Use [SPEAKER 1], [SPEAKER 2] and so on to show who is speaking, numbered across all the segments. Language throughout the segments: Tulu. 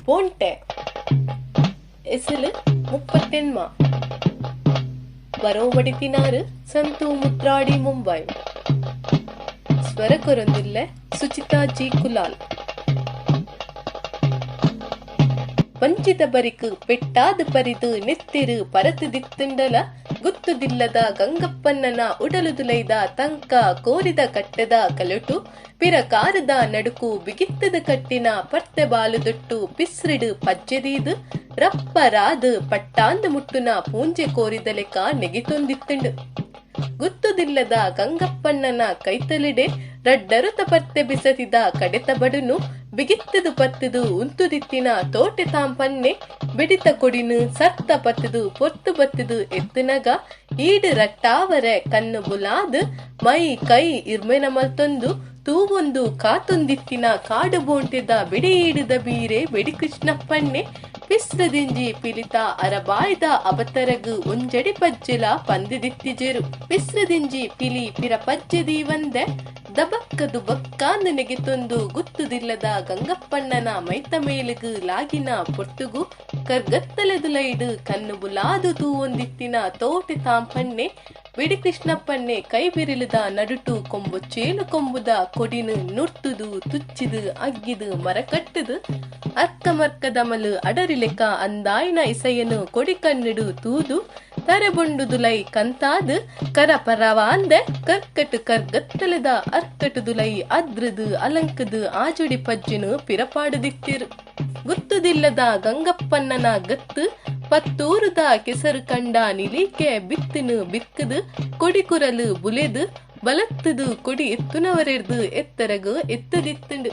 [SPEAKER 1] ಬೋಂಟೆ ಎಸಲು 38 ಬರೋವಡಿತಿನಾರು ಸಂತು ಮುತ್ರಾಡಿ ಮುಂಬೈ. ಸ್ವರ ಕೊರೊಂದಿಲ್ಲೆ ಸುಚಿತಾ ಜಿ ಕುಲಾಲ್. ವಂಚಿತ ಬರಿಕು ಪೆಟ್ಟಾದ ಪರಿದು ನೆತ್ತಿರು ಪರತುದಿತ್ತುಂಡಲ ಗುತ್ತುದಿಲ್ಲದ ಗಂಗಪ್ಪನ್ನನ ಉಡಲುದುಲೈದ ತಂಕ ಕೋರಿದ ಕಟ್ಟದ ಕಲಟು ಪಿರ ಕಾರದ ನಡುಕು ಬಿಗಿತ್ತದ ಕಟ್ಟಿನ ಪರ್ತೆ ಬಾಲುದೊಟ್ಟು ಪಿಸ್ರಿಡು ಪಜ್ಜೆದೀದು ರಪ್ಪರಾದು ಪಟ್ಟಾಂದು ಮುಟ್ಟುನ ಪೂಂಜೆ ಕೋರಿದ ಲೆಕ್ಕ ನೆಗಿತೊಂದಿತ್ತುಂಡು. ಗುತ್ತುದಿಲ್ಲದ ಗಂಗಪ್ಪಣ್ಣನ ಕೈತಲಿಡೆ ರಡ್ಡರುತ ಪರ್ತೆ ಬಿಸತಿದ ಕಡೆತ ಬಡುನು ಬಿಗಿತ್ತದು ಪತ್ತದು ಉಂತುದಿತ್ತಿನ ತೋಟೆ ತಾಂಪನ್ನೆ ಬಿಡಿತ ಕೊಡಿನು ಸರ್ತ ಪತ್ತದು ಪೊತ್ತು ಬತ್ತದು ಎತ್ತುನಗ ಈಡು ರಟ್ಟಾವರೆ ಕಣ್ಣು ಬುಲಾದು ಮೈ ಕೈ ಇರ್ಮೆನ ಮಲ್ತೊಂದು ತೂವೊಂದು ಕಾತೊಂದಿತ್ತಿನ ಕಾಡು ಬೋಂಟೆದ ಬಿಡಿ ಈಡುದ ಬೀರೆ ಬೆಡಿ ಕೃಷ್ಣಪ್ಪಣ್ಣೆ ಪಿಸ್ರದಿಂಜಿ ಪಿಲಿತ ಅರಬಾಯ್ದ ಅಬತರಗು ಒಂಜಡಿ ಪಜ್ಜೆಲ ಪಂದಿದಿತ್ತಿಜೆರು. ಪಿಸ್ರದಿಂಜಿ ಪಿಲಿ ಪಿರ ಪಜ್ಜೆದೀವಂದೆ ದಬಕ್ಕ ದುಬಕ್ಕಾಂದು ನೆಗೆತೊಂದು ಗುತ್ತುದಿಲ್ಲದ ಗಂಗಪ್ಪಣ್ಣನ ಮೈತ ಮೇಲುಗು ಲಾಗಿನ ಪೊರ್ತುಗು ಕರ್ಗತ್ತಲೆದುಲೈಡು ಕಣ್ಣು ಬುಲಾದು ತೂವೊಂದಿತ್ತಿನ ತೋಟೆ ತಾಂಪಣ್ಣೆ ಬಿಡಿ ಕೃಷ್ಣಪ್ಪಣ್ಣೆ ಕೈ ಬಿರಿಲುದ ನಡುಟು ಕೊಂಬು ಚೇಲು ಕೊಂಬುದ ಕೊಡಿನು ನುರ್ತುದು ತುಚ್ಚಿದು ಅಗ್ಗಿದು ಮರಕಟ್ಟುದು ಅರ್ಕ ಮರ್ಕದಮಲು ಅಡರಿಲೆಕ್ಕ ಅಂದಾಯಿನ ಇಸೆಯನು ಕೊಡಿ ಕಣ್ಣಿಡು ತೂದು ತರೆಬೊಂಡುದುಲೈ ಕಂತಾದು ಕರ ಪರವಾಂದೆ ಕರ್ಕಟು ಕರ್ಗತ್ತಲದ ಅರ್ಕಟುದುಲೈ ಅದ್ರದು ಅಲಂಕದು ಆಜುಡಿ ಪಜ್ಜಿನು ಪಿರಪಾಡುದಿತ್ತಿರು. ಗುತ್ತುದಿಲ್ಲದ ಗಂಗಪ್ಪಣ್ಣನ ಗತ್ತು ಪತ್ತೂರುದ ಕೆಸರು ಕಂಡ ನಿಲೀಕೆ ಬಿತ್ತನು ಬಿಕ್ಕದು ಕೊಡಿಕುರಲು ಬುಲೆದು ಬಲತ್ತದು ಕೊಡಿ ಎತ್ತುನವರೆರ್ದು ಎತ್ತರಗು ಎತ್ತದಿತ್ತುಂಡು.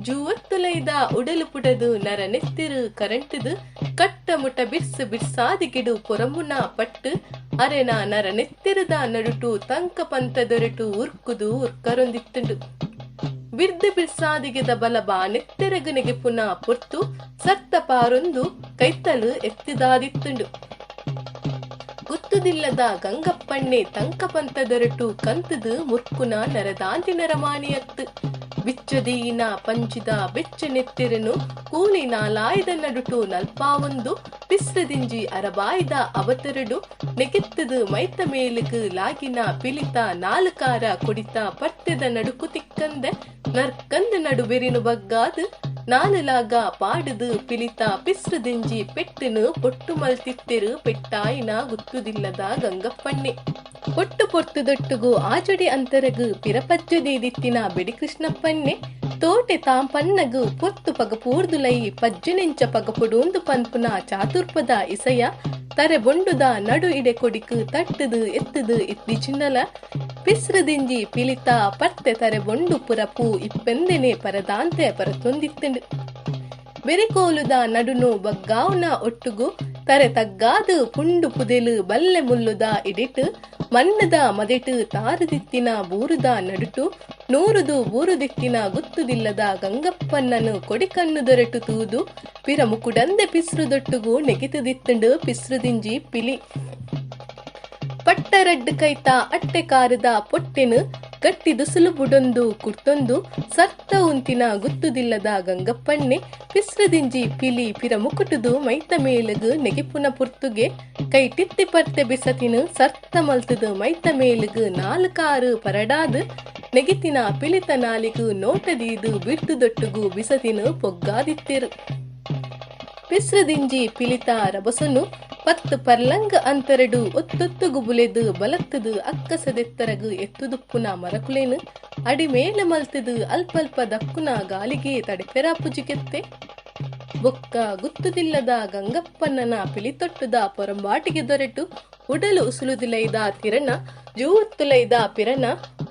[SPEAKER 1] ಜೂವತ್ತುಲೈದ ಉಡಲು ಪುಡದು ನರ ನೆತ್ತಿರು ಕರಂಟದು ಕಟ್ಟ ಮುಟ ಬಿರ್ಸು ಬಿರ್ಸಾದಿಗಿಡು ಪೊರಂಬುನ ಪಟ್ಟು ಅರೆನ ನರ ನೆತ್ತಿರದ ನಡುಟು ತಂಕ ಪಂತದೊರಟು ಉರ್ಕುದು ಉರ್ಕರೊಂದಿತ್ತುಂಡು. ಬಿರ್ದು ಬಿರ್ಸಾದಿಗೆದ ಬಲಬ ನೆತ್ತೆರಗನಿಗೆ ಪುನಃ ಪೊರ್ತು ಸತ್ತ ಪಾರೊಂದು ಕೈತಲು ಎತ್ತಿದಾದಿತ್ತುಂಡು. ಗುತ್ತುದಿಲ್ಲದ ಗಂಗಪ್ಪಣ್ಣೆ ತಂಕ ಪಂತದೊರಟು ಕಂತದು ಮುರ್ಕುನ ನರದಾಂತಿ ನರಮಾಣಿಯತ್ತು. ಬಿಚ್ಚದೀನ ಪಂಚಿದ ಬೆಚ್ಚ ನೆತ್ತಿರನು ಕೂಲಿ ನಾಲಾಯ್ದ ನಡುಟು ನಲ್ಪಾವೊಂದು ಪಿಸ್ರದಿಂಜಿ ಅರಬಾಯ್ದ ಅವತರಡು ನೆಗೆತ್ತದು ಮೈತ ಮೇಲುಗು ಲಾಗಿನ ಪಿಲಿತ ನಾಲ್ಕಾರ ಕೊಡಿತ ಪರ್ತೆದ ನಡುಕು ತಿಕ್ಕಂದೆ ನರ್ಕಂದ ನಡು ಬೆರಿನು ಬಗ್ಗಾದು ನಾನುಲಾಗ ಪಾಡುದು ಪಿಲಿತ ಪಿಸ್ರದಿಂಜಿ ಪೆಟ್ಟನು ಪೊಟ್ಟು ಮಲ್ತಿತ್ತಿರು ಪೆಟ್ಟಾಯಿನ ಗುತ್ತುದಿಲ್ಲದ ಗಂಗಪ್ಪಣ್ಣೆ. ಪೊಟ್ಟು ಪೊರ್ತು ದೊಟ್ಟುಗು ಆಜುಡಿ ಅಂತರಗು ಪಿರಪಜ್ಜುದೀದಿತ್ತಿನ ಬಿಡಿ ಕೃಷ್ಣಪ್ಪಣ್ಣೆ ತೋಟೆ ತಾಂಪನ್ನಗು ಪೊತ್ತು ಪಗಪೂರ್ದುಲೈ ಪಜ್ಜುನೆಂಚ ಪಗಪುಡೂಂದು ಪನ್ಪುನ ಚಾತುರ್ಪದ ಇಸಯ ತರೆ ಬೊಂಡುದ ನಡು ಇಡೆ ಕೊಡಿಕು ತಟ್ಟುದು ಎತ್ತುದು ಇತ್ತಿ ಚಿನ್ನಲ ಪಿಸ್ರದಿಂಜಿ ಪಿಲಿತ ಪರ್ತೆ ತರೆ ಬೊಂಡು ಪುರಪು ಇಪ್ಪೆಂದೆನೆ ಪರದಾಂತೆ ಪರತೊಂದಿತ್ತುಂಡು. ಬೆರಿಕೋಲುದ ನಡುನು ಬಗ್ಗಾವ್ನ ಒಟ್ಟುಗು ತರೆ ತಗ್ಗಾದು ಪುಂಡು ಪುದೆಲು ಬಲ್ಲೆ ಮುಲ್ಲುದ ಇಡಿಟು ಮಣ್ಣದ ಮದೆಟು ತಾರದಿತ್ತಿನ ಬೂರುದ ನಡುಟು ನೂರುದು ಬೂರುದಿತ್ತಿನ ಗುತ್ತುದಿಲ್ಲದ ಗಂಗಪ್ಪಣ್ಣನು ಕೊಡಿಕಣ್ಣು ದೊರೆಟು ತೂದು ಪಿರ ಮುಕುಡಂದೆ ಪಿಸ್ರುದೊಟ್ಟುಗು ನೆಗಿತುದಿತ್ತುಂಡು ಪಿಸ್ರುದಿಂಜಿ ಪಿಲಿ. ಪಟ್ಟರಡ್ಡು ಕೈತ ಅಟ್ಟೆ ಕಾರದ ಪೊಟ್ಟೆನು ಗಟ್ಟಿ ದುಸುಲು ಬುಡೊಂದು ಕುರ್ತೊಂದು ಸರ್ತ ಉಂತಿನ ಗುತ್ತುದಿಲ್ಲದ ಗಂಗಪ್ಪಣ್ಣೆ ಪಿಸ್ರದಿಂಜಿ ಪಿಲಿ ಪಿರ ಮುಕುಟುದು ಮೈತ ಮೇಲುಗು ನೆಗಿಪುನ ಪುರ್ತುಗೆ ಕೈ ಟಿತ್ತಿ ಪರ್ತೆ ಬಿಸತಿನು ಸರ್ತ ಮಲ್ತುದು ಮೈತ ಮೇಲುಗು ನಾಲ್ಕಾರು ಪರಡಾದು ನೆಗಿತಿನ ಪಿಲಿತ ನಾಲಿಗು ನೋಟದೀದು ಬಿರ್ತುದೊಟ್ಟುಗು ಬಿಸತಿನು ಪೊಗ್ಗಾದಿತ್ತಿರು. ಪಿಸ್ರದಿಂಜಿ ಪಿಲಿತ ರಬಸನು ಪತ್ತು ಪರ್ಲಂಗ ಅಂತರಡು ಒತ್ತೊತ್ತುಗು ಬುಲೆದು ಬಲತ್ತದು ಅಕ್ಕಸದೆತ್ತರಗು ಎತ್ತುದುಪ್ಪುನ ಮರಕುಲೇನು ಅಡಿಮೇಲೆ ಮಲ್ತದು ಅಲ್ಪಲ್ಪ ದಕ್ಕುನ ಗಾಲಿಗೆ ತಡೆಪೆರ ಪುಜಿಗೆತ್ತೆ. ಬೊಕ್ಕ ಗುತ್ತುದಿಲ್ಲದ ಗಂಗಪ್ಪಣ್ಣನ ಪಿಲಿತೊಟ್ಟುದ ಪೊರಂಬಾಟಿಗೆ ದೊರೆಟು ಉಡಲು ಉಸುಲುದಿಲೈದ ತಿರಣ ಜೂವತ್ತುಲೈದ ಪಿರಣ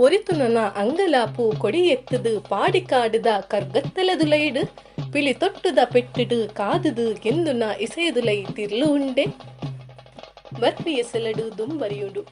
[SPEAKER 1] ಒರಿತುನನ ಅಂಗಲಾಪು ಕೊಡಿ ಎತ್ತದು ಪಾಡಿಕಾಡುದ ಕರ್ಗತ್ತಲದುಲೈಡು ಪಿಲಿ ತೊಟ್ಟುದ ಪೆಟ್ಟಿಡು ಕಾದುದು ಗೆಂದುನ ಇಸೆಯದುಲೈ ತಿರ್ಲು ಉಂಡೆ. ಬರ್ಪಿ ಎಸಲಡು ದುಂಬರಿಯುಂಡು.